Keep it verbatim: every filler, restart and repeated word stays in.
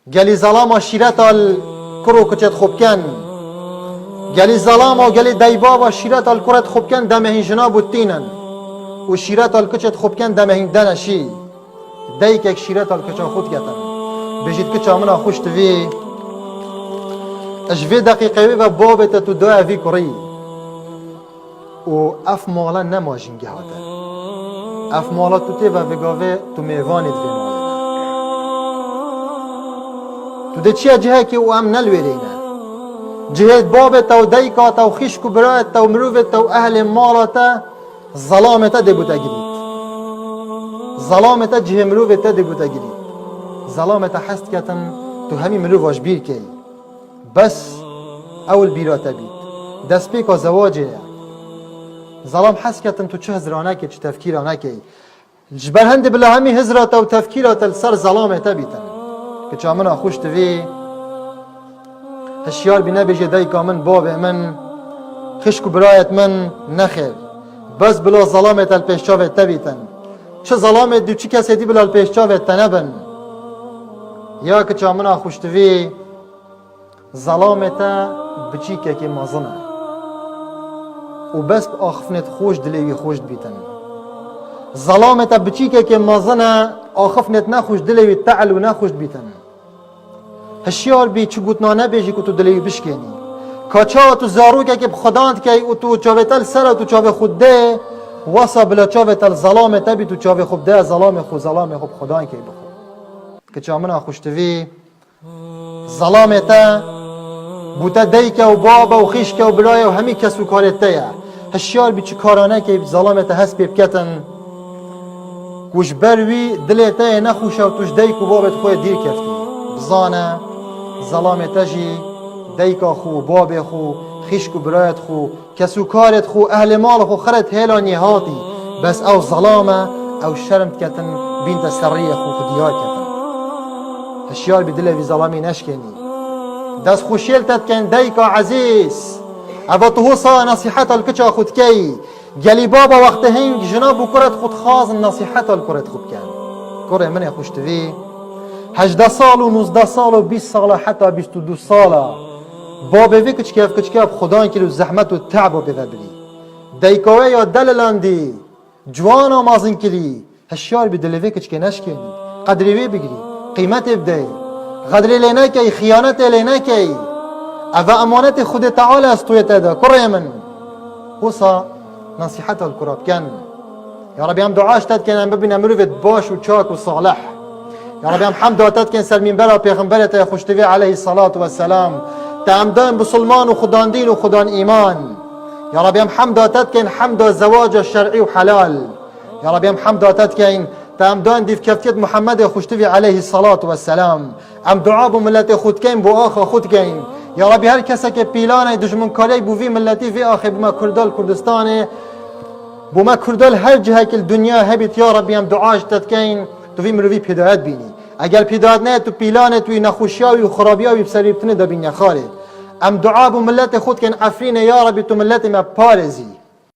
Gelî zelama şîreta li kur û kiçêt xwe bikin. Gelî zelama û gelî deybaba şîreta li kuret xwe bikin, demehîn jina bûtînin. Û şîreta li kiçêt xwe bikin, demehîn dene şî. Deykek şîreta li kiça xwe diketin. Bêjît, kiça min a xweş tivî. Ji vê deqîqeyê ve babê te tu daya vî kurî. Û ev mala nema jîngeha te. Ev mala tu tê ve vê gavê tu mêvanê di vê malê de. Tu dê çiya cihekê û em ne li wêrê ne. Cihê babê te û dayika te û xîşk û birayê te û mirovê te û ehlê mala te, zelamê te dê bû te girît. Zelamê te cihê mirovê te dê bû te girît. Zelamê te hez diketin tu hemî mirova ji bîr key. Bes ew li bîra te bît. Destpêka zewacê ye. Zelam hez ketin tu çi hizra nekê, çi tefkîra nekey. Ji ber hindê bila hemî hizra te û tefkîra te li ser zelamê te bîtin. Kiça min a xweş tivî, hişyar bî, nebêjê dayika min, bavê min, xişk û birayet min, nexêr. Bes bila zelamê te li pêş çavê te bîtin. Çi zelamê dî û çi kesê dî bila li pêş çavê te nebin. Ya kiça min a xweş tivî, zelamê te biçîkekê mezin e û bes bi axifnêt xweş dilê wî xweş dibîtin. Zelamê te biçîkekê mezin e, axifnêt nexweş dilê wî tehl û nexweş dibîtin. Hişyar bî, çi gotina nebêjî ku tu dilê wî bişkênî. Ka çawa tu zarokekê bi xwedan dikey û tu çavê te li ser e, tu çavê xwe dê, wesa bila çavê te li zelamê te bî, tu çavê xwe bide zelamê xwe, zelamê xwe bi xwedan key bi xwe. Kiça min a xweş tivî, zelamê te bû te dayike û babe û xîşke û biraye û hemî kes û karê te ye. Hişyar bî, çi kara nekey, zelamê te hest pê biketin ku ji ber wî dilê te yê nexweş e û tu ji dayik û babê xwe yê dîr keftî. Bizane, zelamê te jî dayika xwe û babê xwe, xîşk û birayet xwe, kes û karêt xwe, ehlê malê xwe, xirêt hêla nî hatî. Bes ew zelam e, ew şerm diketin, bînte ser riyê xwe ku diyar ketin. Hişyar bî, dilê vî zelamî neşkênî. Destxweşiyê li te dikin, dayika ezîz. Eva tu hosa nesîheta li kiça xwe dikey. Gelî baba wextê hing jina bo kuret xwe dixwazin nesîheta li kuret xwe bikin. Kurê min ê xweştivî, hejdeh sal û nozdeh sal û bîst sala heta bîst û du sala. Babê vê kiçikê ev kiçikê bi xudan kirî û zehmet û te'ba pê ve birî. Dayika wê ya delilandî, ciwana mezin kirî, hişyar bî dilê vê kiçikê neşkênî. Qedrê wê bigirî, qîmetê bideyê. Xedrê lê nekey, xiyanetê lê nekey. Eve emanetê Xwedê Teala ez toyê te de, kurê min. Hosa nesîheta li kura bikin. Ya Rebî, em dua ji te dikin, em bibîne mirovêt baş û çak û salih. Ya Rebî, em hemda te dikin ser mînbera Pêxemberê te xweştivî aleyhî salatu vesselam. Te em dayin bisilman û xudandîn û xudan îman. Ya Rebî, em hemda te dikin, hemda zewaca şer'î û helal. Ya Rebî, em hemda te dikeyn, te em dayin dîvkeftiyêt Muhammedê xweştivî aleyhî salatu vesselam. Em dua bo miletê xwe dikeyn, bo axa xwe dikeyn. Ya Rebî, her kesekê pîlanê dijminkariyê bo vî miletî, vî axê bo me Kurda li Kurdistanê, bo me Kurda li her cihekî li dinya hebît, ya Rebî, em dua ji te dikeyn, tu vî mirovî pêdayet bînî. Eger pêdayet neyê, tu pîlanê tu wî, nexweşiya wî û xirabiya wî bi ser wî bitinê de bînî xarê. Em dua bo miletê xwe dikeyn Efrînê, ya Rebî, tu miletê me parêzî.